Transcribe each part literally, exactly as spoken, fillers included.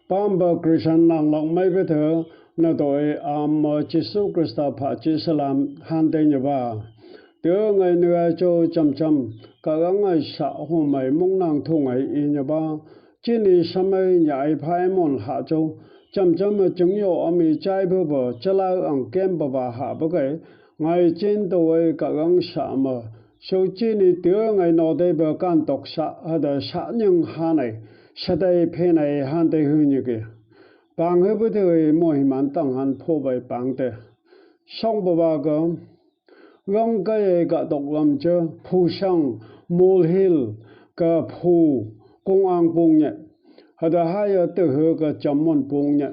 Pampa Christian nanglak mei bethei, nato e am ma Jisu Krista pha chi salam hante nyaba. Tui ngai nui a cho cham cham, ka ngai sa ho mei mong nang thu ngai i nyaba. Chini samei nya i phai mon ha cho, cham cham a chung yo ami chai bo bo, chala ang kem ba ba ha ba kai, ngai chin to wai ka gang sa ma. So chini tui ngai no dei ba kan tok sa, ha da sa nyang ha nei, sa dei phe nei han dei hu nyi ki. Pang he bu dei mo hi man tang han pho bai pang te. Song ba ba ga, gang kai ka tok lam che, phu sang, mol hil, ka phu, kong ang pung nye. Ha da ha ya te he ka cham mon pung nye.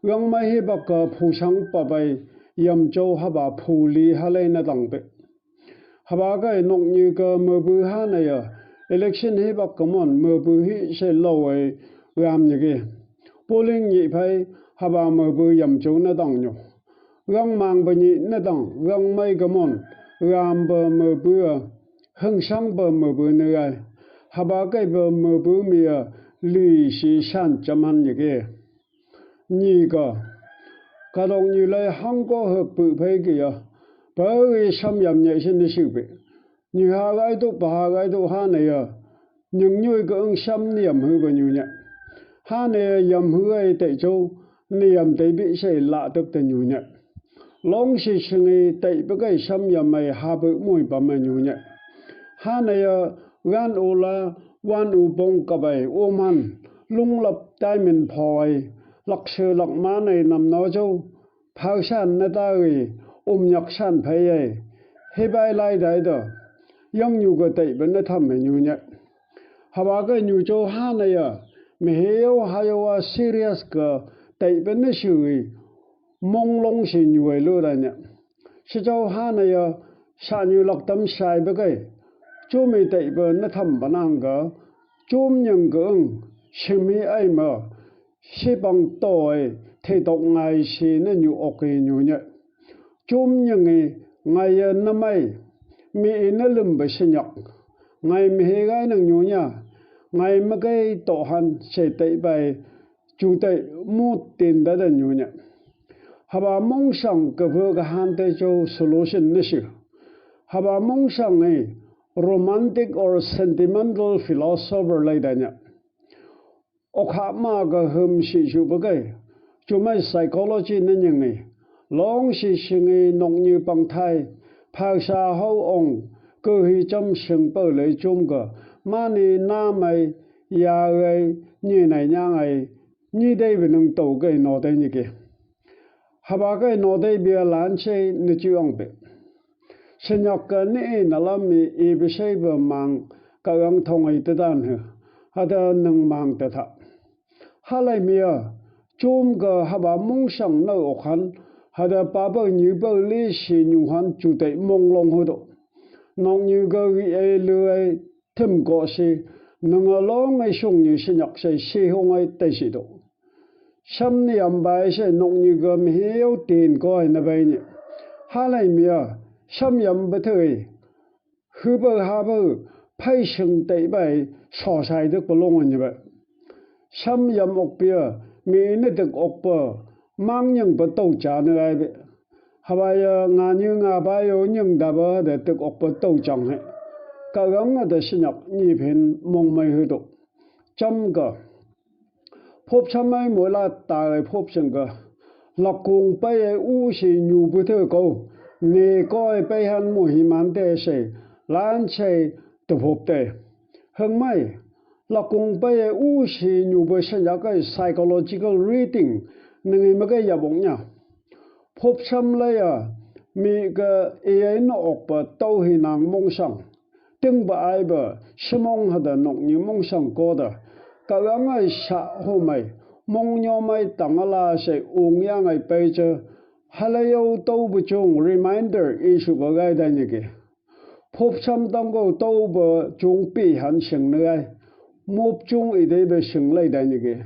Gang mai hi bak ka phu sang pa bai yam cho ha ba phu li ha lei na dang pe. Ha ba kai nok nyi ka me bu ha na ya. Election hi bak ka mon me bu hi se lo ai gam nyi ki. Polling nyi phai ha ba me bu yam cho na dang nyo. Gang mang ba nyi na dang gang mai ka mon. Gam ba me bu a. Heng sang ba me bu na gai. Ha ba kai ba me bu mi a. Li si san cham han nyi ki. Nyi ka. Ka dong nyi lai hang ko hek pu phei ki ya. Pa wi sam yam nyai sin ni siu pi. Nyi ha gai tu pa ha gai tu ha ne ya. Nyung nyui ka ung sam ni yam hu ba nyu nya. Ha ne ya yam hu ai te cho. Ni yam te bi se la tuk te nyu nya. Long si singi tai pa kai sam yam mai ha bu mui pa ma nyu nya. Ha na ya gan u la wan u bong ka bai u man lung lap tai min pho ai lak se lak ma nei nam no cho. Phau san na ta wi um nyak san phai ai. He bai lai dai do. Yang nyu ka tai pa na tham ma nyu nya. Ha ba ka nyu cho ha na ya. Mi he yo ha yo wa serious ka tai pa na shu wi. Mong long si nyu ai lo da nya. Si cho ha na ya, sa nyu lak tam sai ba kai. Chum i tai pa na tham ba nang ka. Chum nyang ka ung, si mi ai ma. Si bang to ai, thei tok ngai si na nyu ok i nyu nya. Chum nyang i ngai ya na mai. Mi i na lum ba si nyak. Ngai mi he gai nang nyu nya. Ngai ma kai to han se tai bai. Chu tai mut tin da da nyu nya. Ha ba mong sang ka bu ka han te cho solution na si. Ha ba mong sang i romantic or sentimental philosopher lai da nya. Ok ha ma ka hum si su ba kai. Chu mai psychology na nyang i. Long si sing i nok nyi pang thai. Phak sa hau ong. Ka hi cham sing pau lai chum ka. Ma ni na mai ya gai nyi nai nyang ai. Nyi dei bi nung to kai no dei nyi ki. Ha ba kai no dei bia lan sei ni chi ong pe. Senyak ka ni i na lam mi i bi sei ba mang ka gang thong ai te dan he. Ha da nung mang te tha. Ha lai mi a. Chum ka ha ba mong sang nau ok han. Ha da pa ba nyi ba li si nyu han chu tai mong long hu do. Nok nyi ka wi ai lu ai. Thim ko si, nung a long ai sung nyi si nyak sai si hong ai tai si do. Sam ni yam bai sai nok nyi ka mi hiu tin ko ai na bai nyi. Ha lai mi a, sam yam ba thei. Hu ba ha ba, phai sung tai bai, so sai duk ba long ai nyi ba. Sam yam ok pia, mi ni duk ok pa, mang nyang ba tau cha na ai ba. Ha ba ya nga nyi nga ba yo nyang da ba da tuk ok pa tau chang he. Ka gang a da si nyak nyi phin mong mai hu do. Cham ka. Phop cham mai mo la ta ai phop sing ka. Lak kung pai ai u si nyu bu the ko. Ni ko ai pai han mo hi man te se. Lan se tu phop te. Heng mai. Lak kung pai ai u si nyu bu se ya kai psychological reading. Nang i ma kai ya bong nya. Phop sam lai a, mi ka i ai na ok pa tau hi nang mong sang. Ting ba ai ba, si mong ha da nok nyi mong sang ko da. Ka gang ai sa ho mai, mong nyo mai tang a la sai ung yang ai pai cha. Ha lai yo tau bu chung reminder i su ba gai da nyi ki. Phop sam tang ko tau ba chung pi han sing na gai. Mop chung i dei ba sing lai da nyi ki.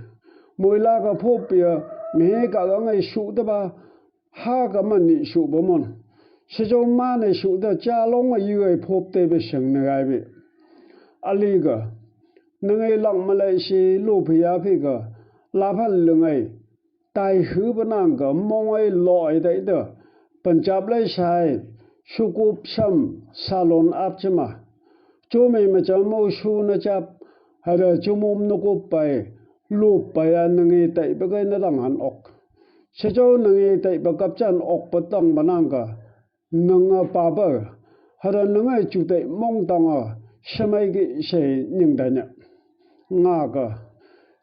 Moi la ka phop pia, mi ka gang ai su da ba, ha ka man ni su ba mon. Si cho man ai su da cha long a yu ai phop te ba sing na gai bi. A li ka. Nang ai lang ma lai si lu phi ya phi ka. laphan lung ei, tai hupba nang ka mong ei lo ei dai da, Punjab lei sai, sukup sam salon ap chi ma. Chumi ma cha mo su na chap, hada chumum nukup pai, lup pai a nang ei tai ba kai na dang han ok. Sa chau nang ei tai ba kap chan ok ba tang ba nang ka, nang a pa ba, hada nang ei chu tai mong tang a, samai ki sei ning da nya. Nga ka,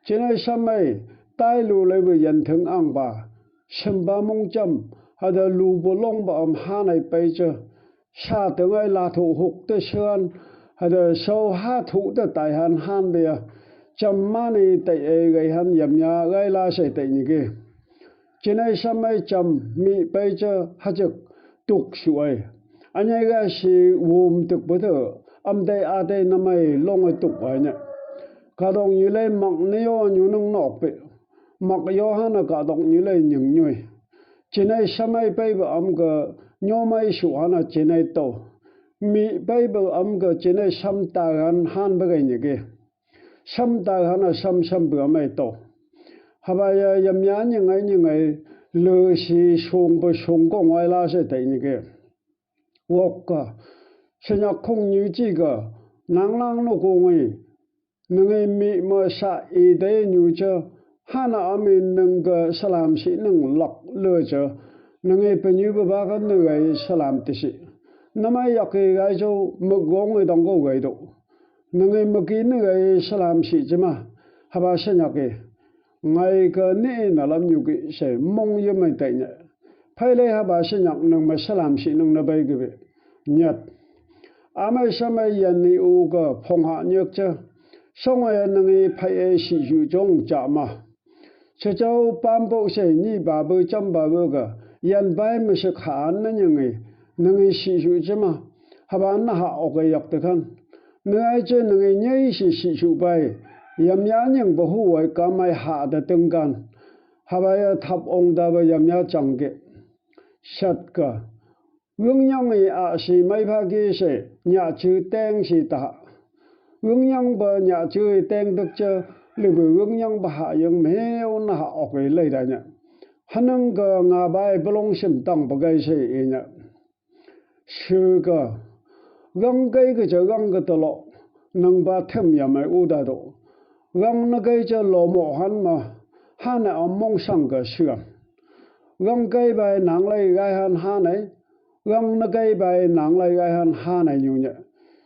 chinai samai, tai lu lei ba yan thang ang ba, sam ba mong cham, hada lu ba long ba am ha nai pai cha, sa tang ei la thu huk te san, hada sau ha thu te tai han han be a, cham ma ni tai ei gai han yam ya gai la sei tai ni ke. Chinai samai cham mi pai cha ha chak tuk su ei. Anyai ga si wum tuk ba tho, am tai a tai na mai long ei tuk ei nya. Ka dong yi lei mak ni yo nyu nung nok pe. Mak yo han a ka dong yi lei nying nyui. Chinai samai pai ba am ka nyo mai su han a chinai to. Mi pai ba am ka chinai sam ta han han ba gai ni ke. Sam ta han a sam sam ba mai to. Haba ya yam ya nying ei nying ei, le si sung ba sung kong ei la sei tai ni ke. Wok ka, sa nyak khong nyu chi ka, nang nang no kong ei, nang ei mi ma sa i dai nyu cha, han a am ei nang ka salam si nang lak le cha, nang ei pa nyu ba ba ka nang ei salam ti si. Na mai yak ei gai chau, mak gong ei dang ko gai do. Nang ei mak ei nang ei salam si chi ma, haba sa nyak ei. Ngai ka ni na lam nyu ki sei mong yam ei tai ne. Phai lei haba sa nyak nang ma salam si nang na bai ki be. Nyat. Amai samai yan ni u ka phong ha nyak cha. Song ei nang ei phai ei si yu chong cha ma. Sa chau pam po sei ni ba bu cham ba bu ka. Yan bai ma sa kha an na nyang ei. Nang ei si yu cha ma. Haba na ha ok ei yak te khan. Nang ei cha nang ei nyai si si su bai. Yam ya nyang ba hu wai ka mai ha da teng kan. Haba ya thap ong da ba yam ya chang ke. Sat ka. Wung nyang ei a si mai pha ki se, nya chu teng si ta. Wung nyang ba nya chu teng duk cha, li bu wung nyang ba ha yang meu na ha ok ei lei da nya. Hanang ka nga bai ba long sim tang ba gai se i nya. Su ka, gang kai ka cha gang ka ta lo, nang ba them yam ei u da do. Gang na kai cha lo mo han ma, han a am mong sang ka su am. Gang kai bai nang lei gai han han ei, gang na kai bai nang lei gai han han ei nyu nya.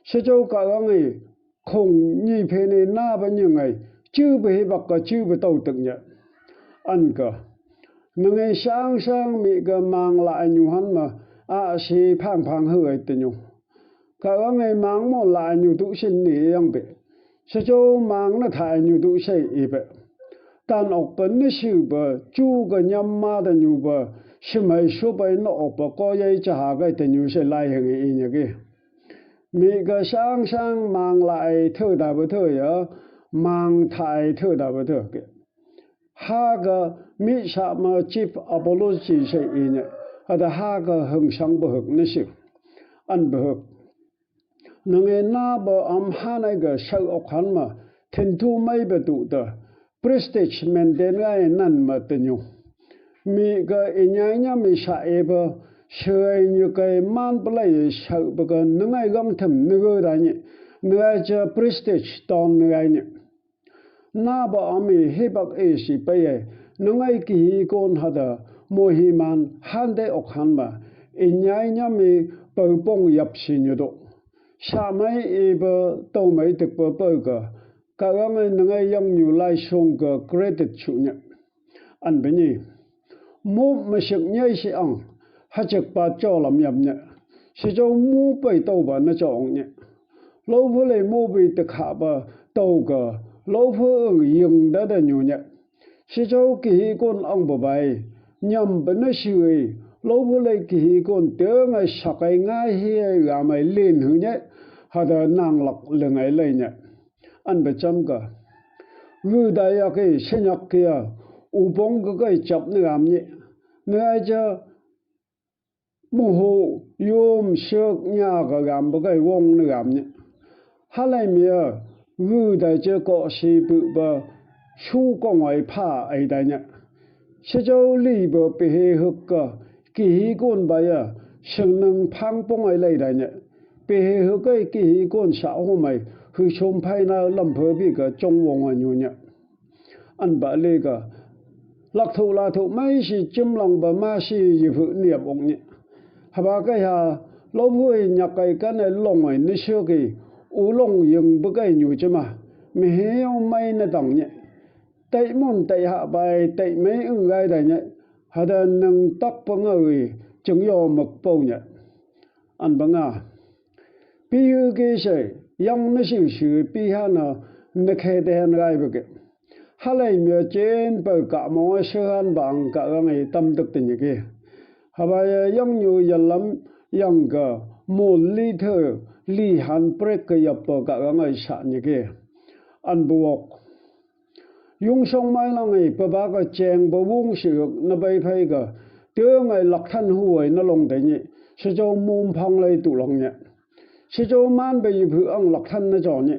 Sa chau ka gang ei, khong ni phe ni na ba nying ei, chu ba hi bak ka chu ba tau tuk nya. An ka. Nang ei sang sang mi ka mang la ei nyu han ma, a si phang phang hu ei te nyu. Ka gang ei mang mo la ei nyu tu sin ni yang be. Sa chau mang na tha ei nyu tu sei i be. Tan ok ba ni si ba, chu ka nyam ma da nyu ba, si mai su bai na ok ba ko yai cha ha kai te nyu sei lai heng i nya ki. Mi ka sang sang mang la ei thu da ba thu ya, mang tha ei thu da ba thu ke. Ha ka mi sa ma chief apology sei i nya, ha da ha ka hung sang ba huk ni si. An ba huk. Nang ei na ba am han ei ka sau ok han ma, thin thu mai ba tu ta, prestige maintain gai nan ma te nyu. Mi ka i nyai nya mi sa e ba, sei nyu kai man pa lei sau ba ka nang ei gang them ni go da ni, nang ei cha prestige ton ni gai ni. Na ba am ei hi bak ei si pai ei, nang ei ki hi kon ha da, mo hi man han de ok han ma, i nyai nya mi pau pong yap si nyu do. Sa mai i ba tau mai tek pa pau ka, ka gang ei nang ei yang nyu lai song ka credit chu nya. An ba ni. Mu ma sik nyai si ang, ha chek pa cho lam yam nya. Si chau mu pai tau ba na cho ong nya. Lo phu lei mu bai te kha ba tau ka, lo phu eng ying da da nyu nya. Si chau ki hi kon ang ba bai, nyam ba na si ei, lo phu lei ki hi kon te ngai sa kai ngai hi ei ga mai lin hu nya, ha da nang lak le ngai lei nya. An ba cham ka. Gu da ya kei, sa nyak kei a, u pong ka kai chap ni gam ni. Ni ai cha, mu hu, yum, suk, nya ka gam ba kai wong ni gam ni. Ha lei mi a, gu da cha ko si pu ba, Su kong ai pha ai dai ne. Shajau li bø pehehøk ga kihi kon bai a, shangnang phang pong ai lai dai ne. Pehehøk ai kihi kon sa hom ai, hui som phai na lam phe bi ga chong wong a nyu ne. An ba le ga, lak thu la thu mai si chim lang ba ma si yi phu niap ong ne. Haba kai ha, lo phu ai nyak kai kan ai long ai ni shu ki, u long ying ba kai nyu chima. Mi he yong mai na dang ne. Tei mun tei ha bai tei mei ung gai dai ne. Hada nang tak pa ngau i, chang yo mak pau ne. An ba nga. Pi yu ki se, yang na siu siu pi ha na, na khe te han gai ba ke. Ha lai mi a chen pa ka mo a se han ba ang ka gang i tam duk te ne ke. Haba ya yang nyu ya lam yang ka, mo li the, li han prek ka ya pa ka gang ai sa ne ke. An bu wok. Yung song mai lang i, pa ba ka cheng ba wung si na bai phai ka, te ngai lak than hu ai na long te ne, shajau mum phang lai tu long ne. Shajau man ba yi phu ang lak than na jo ne.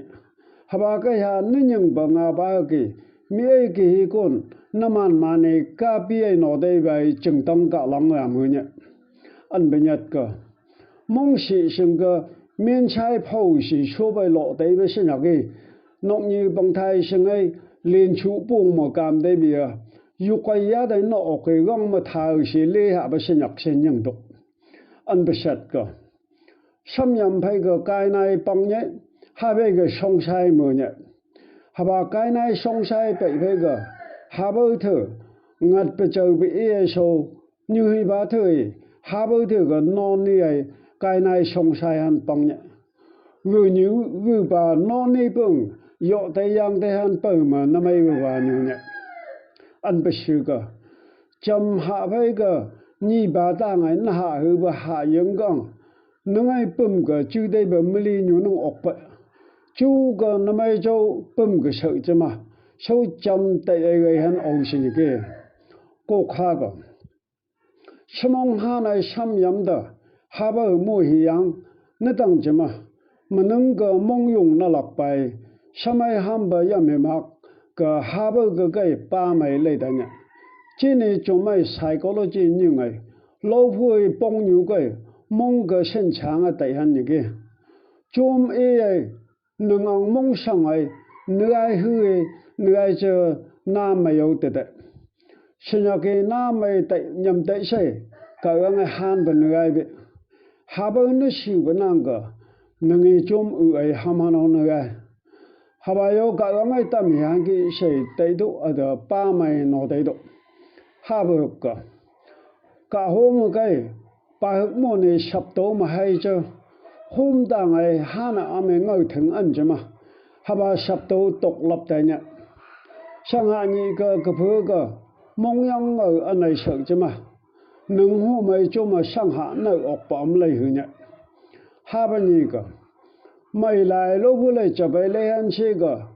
Haba kai ha na nying ba nga ba ki, mi ai kihi kon, na man man i ka pi ai no dai bai ching tang ka lang ya mu ne. An ba nyat ka. Mong si sing ka, min chai phau si so bai lo dai ba si nyak i. Nok ni bang thai sing ai, lin chu pung mo kam dai bi a. Yu kai ya dai no ok i gang ma thai si le ha ba si nyak si nying duk. An ba sat ka. Sam yam phai ka kai nai pang ne, ha bai ka song sai mo ne. Haba kai nai song sai pai phai ka, ha bau thu, ngat pa chau bi e so, nyu hi ba thu i, ha bau thu ka no ni ai, kai nai song sai han pang ne. Gu nyu, gu ba no ni pung, yo te yang te han pau ma na mai gu ba nyu ne. An ba su ka. Cham ha phai ka, ni ba ta ngai na ha hu ba ha yang gang. Nang ai pum ka chu dai ba mili nyu nung ok pa. Chu ka na mai chau pum ka sau chima. Sau cham tai ai gai han ong si ni ke. Ko kha ka. Samong ha nai sam yam da. Ha ba mu hi yang. Na tang chima. Ma nang ka mong yung na lak pai. Samai ham ba yam hi mak. Ka ha ba ka kai pa mai lai da nya. Chi ni chu mai psychology ni ngai. Lo phu i pong nyu kai, mong ka sen chang a tai han ni ki. Chum i ai, nang ang mong sang ai, ni ai hu i, ni ai che na mai yo te te. Sen ya ki na mai tai nyam tai sai, ka ang ai han ba ni ai bi. Ha ba na siu ba nang ka, nang i chum u ai ham han o ni ai. Haba yo ka ang ai tam i han ki sei tai du, a da pa mai no tai du. Haba ka. Ka hom kai, pa huk mo ne sap to ma hai cho. Hom dang ai hana ame ngau theng an chima. Haba sap to tok lap tai nya. Sang ha ni ka ka phu ka, mong yang ngau an ai sau chima. Nang hu mai chuma sang ha nau ok pa am lai hu nya. Haba ni ka. Mai lai lo bu lai chabai lai han si ka.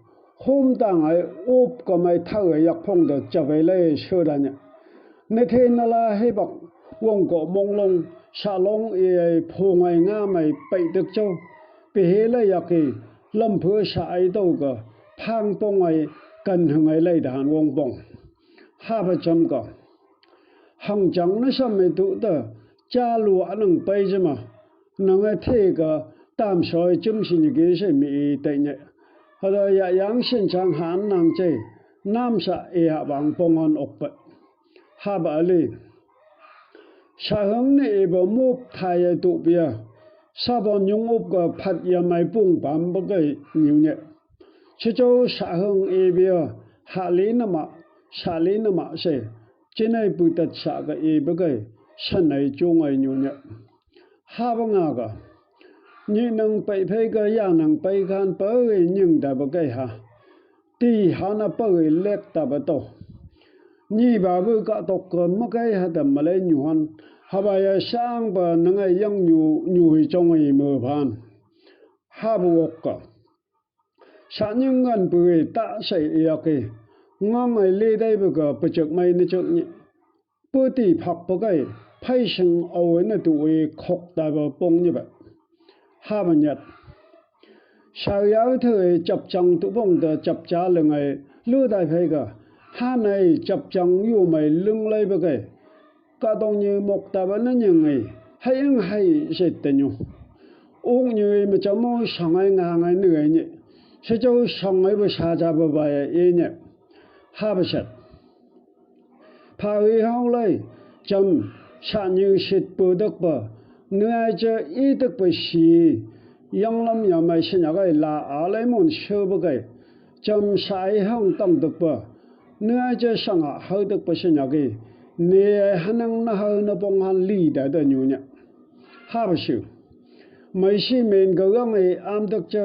Hom tang ai up ka mai thau ai yak phong da chabai lai su da nya. Ne the na la he bak wong ko mong long sa long i ai phong ai nga mai pai tek chau. Pi he lai yak i lam phu sa ai tau ka. Phang pong ai kan hung ai lai da han wong pong. Haba cham ka. Hang chang na sam me tu ta, cha lu a nang pai chima, nang a the ka tam soi chum si ni ki se mi i tai ne. Hada ya yang sin chang han nang che, nam sa e ha bang pong an ok pa. Haba li. Sa hang ne e ba mup thai a tu pia. Sa bon yung up ka phat ya mai pung pam ba kai niu ne. Chi chau sa hang e bia, ha li na ma, sa li na ma se, chi nai pu tat sa ka e ba kai, sa nai chu ngai nyu ne. Haba nga ka, ni nang pai phai ka ya nang pai kan pa e nying da ba kai ha. Ti ha na pa e lek ta ba to. Ni ba bu ka tok ka ma kai ha da ma lai nyu han, haba ya sang ba nang ai yang nyu, nyu hi chong ai mo phan. Haba wok ka. Sa nying ngan pu i ta sai i yak i. Ngam ai le dai bu ka pa chak mai na chak ni. Pu ti phak pa kai, phai sing au na tu i khok da ba pong ni ba. Haba nyat. Sa yau thu i chap chang tu pong da chap cha le ngai. Lu dai phei ga, hanai chapchang yu mai lung lei ba ge, kadong nyi mok ta ba na nying e, hai eng hai shet ta nyu. Uk nyi ma cham o shang ai nga ngai nu ai nyi. Sha chau shang ai ba sha cha ba ba ya e nyi. Ha ba shet. Pha wi hau lei, cham sha nyi shet pu dak ba, nu ai cha i dak ba shi, yang lam ya mai sha nya gai la a lei mon sho ba gai, cham sha ai hang tang dak ba, nu ai cha shang a hau dak ba sha nya gai, ne ai hanang na hau na pong han li da da nyu nya. Ha ba shu. Mai shi men ga wang e am dak cha,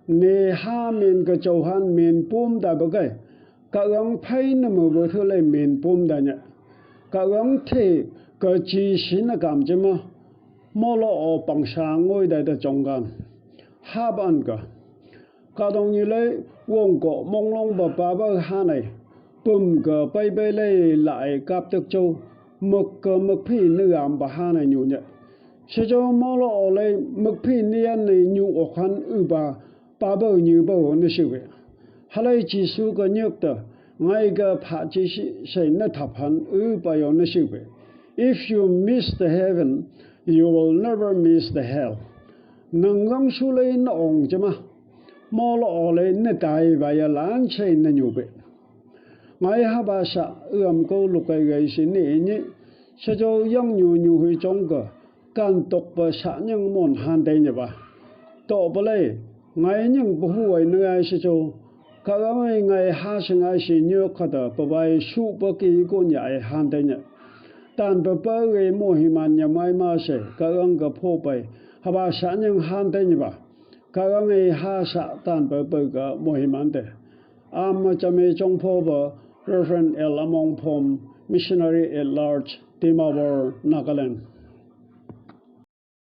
ne ha men ga chau han men pum da ba gai. Ka wang phai na mu ba thu lei men pum da nya. Ka wang the ka chi shi na kam chi ma. Mo lo o pang sha ngoi da da chong gan. Ha ban ga. Kadong nyi lei wong ko mong long ba pa ba hanai. Pum ga pai pai lei lai kap tek chau. Muk ga muk phi ni gam ba hanai nyu nya. Sha chau mo lo o lei muk phi ni an nei nyu o khan u ba pa ba nyu ba o na shu be. Halai Jisu ga nyuk ta ngai ga pha chi shi sai na thap han u ba yo na shu be. If you miss the heaven, you will never miss the hell. Nang wang shu lei na ong chi ma. Mo lo o lei na tai ba ya lan chai na nyu be. Ngai ha ba sha, uam ko lu kai gai shi ni nyi. Sha chau yang nyu nyu hui chong ga. Kan tok ba sha nyang mon han tai nyi ba. To ba lei, ngai nyang ba hu ai na ngai sha chau. Ka wang ai ngai ha shi ngai shi nyu ka da ba bai shu ba ki ko nya ai han tai nyi. Tan ba ba gai mo hi man nya mai ma she, ka wang ga pho bai. Ha ba sha nyang han tai nyi ba. Ka wang ai ha sha tan ba ba ga mo hi man te. Am ma cha me chong pho ba, Reverend L Among Phom, Missionary at Large, Dimapur, Nagaland.